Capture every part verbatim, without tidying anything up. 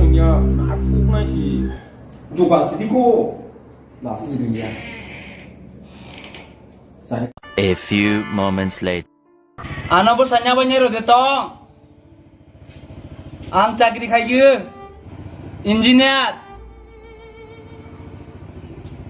nungya, nakuk nai si. Jugal si diko. Nasi dunia. A few moments later. Ano bo sanya bo nyero de tong. Ang chakri khayo. Engineer.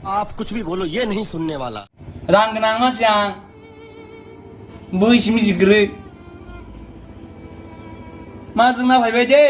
आप कुछ भी बोलो, ये नहीं सुनने वाला। Rang gnang ma siang. Bui simi jigri. Ma jingna phai bai de.